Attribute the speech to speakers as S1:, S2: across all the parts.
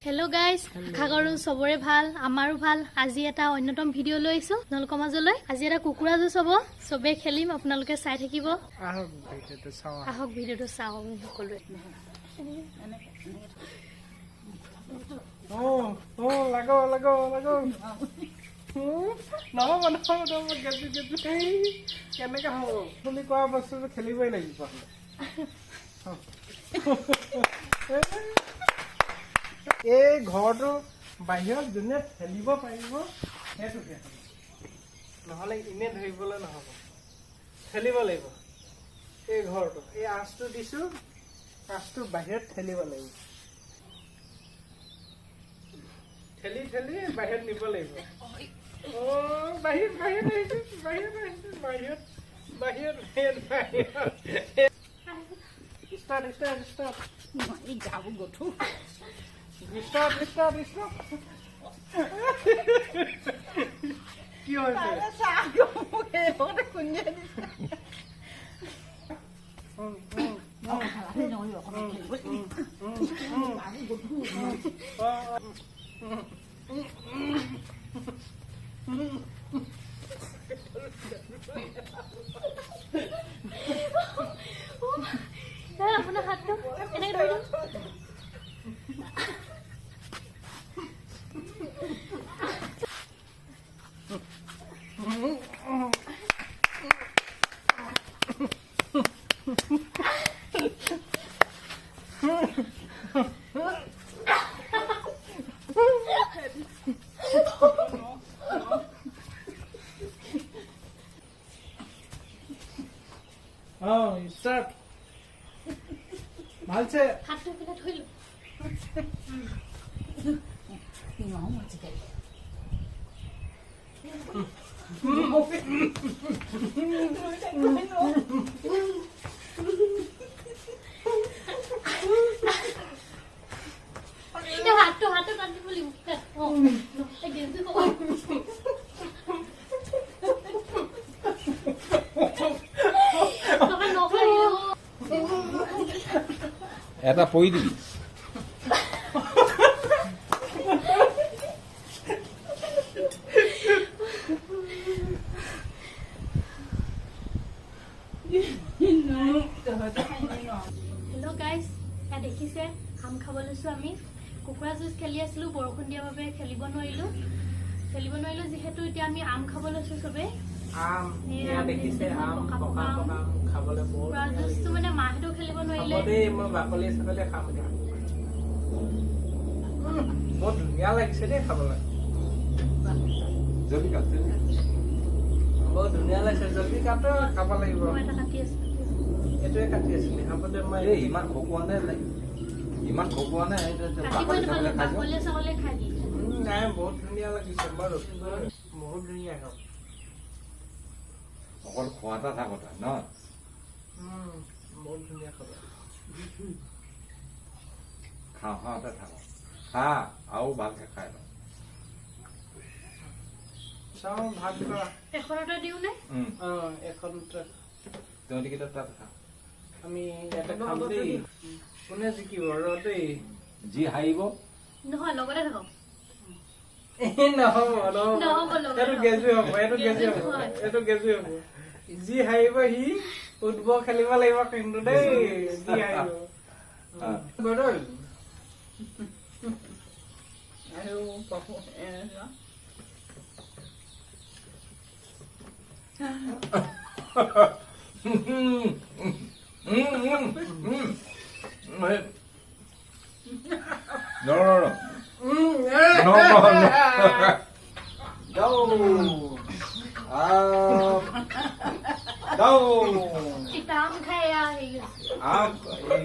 S1: Hello' guys, আশা কৰোঁ চবৰে ভাল, আমাৰো ভাল। আজি এটা অন্যতম ভিডিঅ' লৈ আহিছোঁ আপোনালোকৰ মাজলৈ। আজি এটা কুকুৰা যুঁজ হ'ব, চবেই খেলিম, আপোনালোকে চাই থাকিব।
S2: আহক, ভিডিঅ'টো চাওঁ।
S1: আহক, ভিডিঅ'টো চাওঁ আমি সকলোৱে।
S2: অঁ অঁ লাগ লাগ লাগ। নহ'ব, নহ'ব, নহ'ব। গেজু গেজু, এই কেনেকৈ হ'ব বুলি কোৱা বস্তুটো খেলিবই লাগিব। এই ঘৰটো বাহিৰত যোনে ঠেলিব পাৰিব সেইটোহে হ'ব, নহ'লে এনে ধৰিবলৈ নহ'ব, ঠেলিব লাগিব। এই ঘৰটো, এই আঁচটো দিছোঁ, আঁচটো বাহিৰত ঠেলিব লাগিব, ঠেলি ঠেলি বাহিৰত নিব লাগিব। অ' বাহিৰত, বাহিৰত আহিছে, বাহিৰত আহিছে, বাহিৰত, বাহিৰত, বাহিৰত, বাহিৰত। Start, start, start.
S3: গঠু।
S2: Start, start, start. কি হৈছে?
S3: খুন্দিয়াই দিছে।
S1: আপোনাৰ হাতটো এনেকৈ ধৰি দিওঁ।
S2: অঁ, ষ্টাৰ্ট। ভালছে।
S1: হাতটো এইফালে ধৰি লওঁ।
S3: আজিকালি
S1: এই হাতটো কাটি দিব লাগিব। অঁ, এই গেঞ্জি হ'ব। টকা নকৰিব।
S4: এটা পৰি দিবি।
S1: হেল্ল' গাইজ, এয়া দেখিছে আম খাব লৈছোঁ আমি। কুকুৰা যুঁজ খেলি আছিলোঁ, বৰষুণ দিয়াৰ বাবে খেলিব নোৱাৰিলোঁ। খেলিব নোৱাৰিলোঁ যিহেতু এতিয়া আমি আম খাব লৈছোঁ চবেই।
S2: আম।
S1: এয়া।
S2: এয়া দেখিছে আম।
S1: পকা।
S2: পকা।
S1: পকা আম।
S2: পকা আম খাবলৈ বৰ
S1: কুকুৰা
S2: ধুনীয়া
S1: যুঁজটো
S2: লাগিছে।
S1: মানে মাহঁতেও খেলিব
S2: খাব
S1: নোৱাৰিলে।
S2: দেই, মই বাকলি চাকলি খাম এতিয়া। বৰ ধুনীয়া লাগিছে দেই খাবলৈ।
S4: জলদি কাট, জলদি।
S2: বৰ ধুনীয়া লাগিছে, জলদি কাটো, খাব লাগিব।
S1: মই এটা কাটি আছোঁ।
S2: এইটোৱে কাটি আছিলে, হ'ব দে মই।
S4: এই ইমান খকোৱা নাই, ইমান খকোৱা নাই, এইটো যে
S1: কাটিবই
S4: বাকলি
S1: নাপালোঁ।
S4: চাকলি খাইছ।
S1: বাকলিয়ে চাকলিয়ে খাই দিলে।
S2: নাই, বহুত ধুনীয়া লাগিছে, মই ৰখিব নোৱাৰো। বহুত ধুনীয়া খাব।
S4: অকল খোৱাটা থাকোতা ন।
S2: বহুত ধুনীয়া খাব।
S4: খাওঁ খাওঁতে থাক, খা আৰু ভালকে খাই ল।
S2: চাওঁ, ভাত কৰা।
S1: এখনতে দিওঁ নে?
S2: অঁ, এখন।
S4: তহঁতিকেইটা তাত খা।
S2: আমি ইয়াতে খাম দেই। কোনে জিকিব ৰ দেই।
S4: যি হাৰিব।
S1: নহয়, লগতে থাকক।
S2: এই নহ'ব, নহ'ব।
S1: নহ'ব, লগতে।
S2: এইটো গেজু হ'ব, এইটো গেজু হ'ব।
S1: নহয়।
S2: এইটো গেজু হ'ব। যি হাৰিব সি ফুটবল খেলিব লাগিব কিন্তু দেই, যি হাৰিব। বদল।
S3: আৰু পপু।
S4: ন ন ন ন ন। Down. Up. Down.
S1: তিতা আম খাই এয়া হেৰি হৈছে।
S4: আম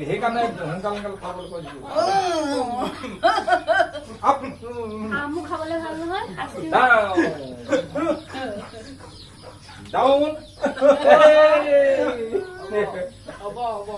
S4: সেইকাৰণে সোনকাল সোনকাল খাবলৈ কৈছো। আপ।
S1: আমো খাবলৈ ভাল নহয়, আইচক্ৰীম।
S4: Down, down.
S2: হ'ব, হ'ব।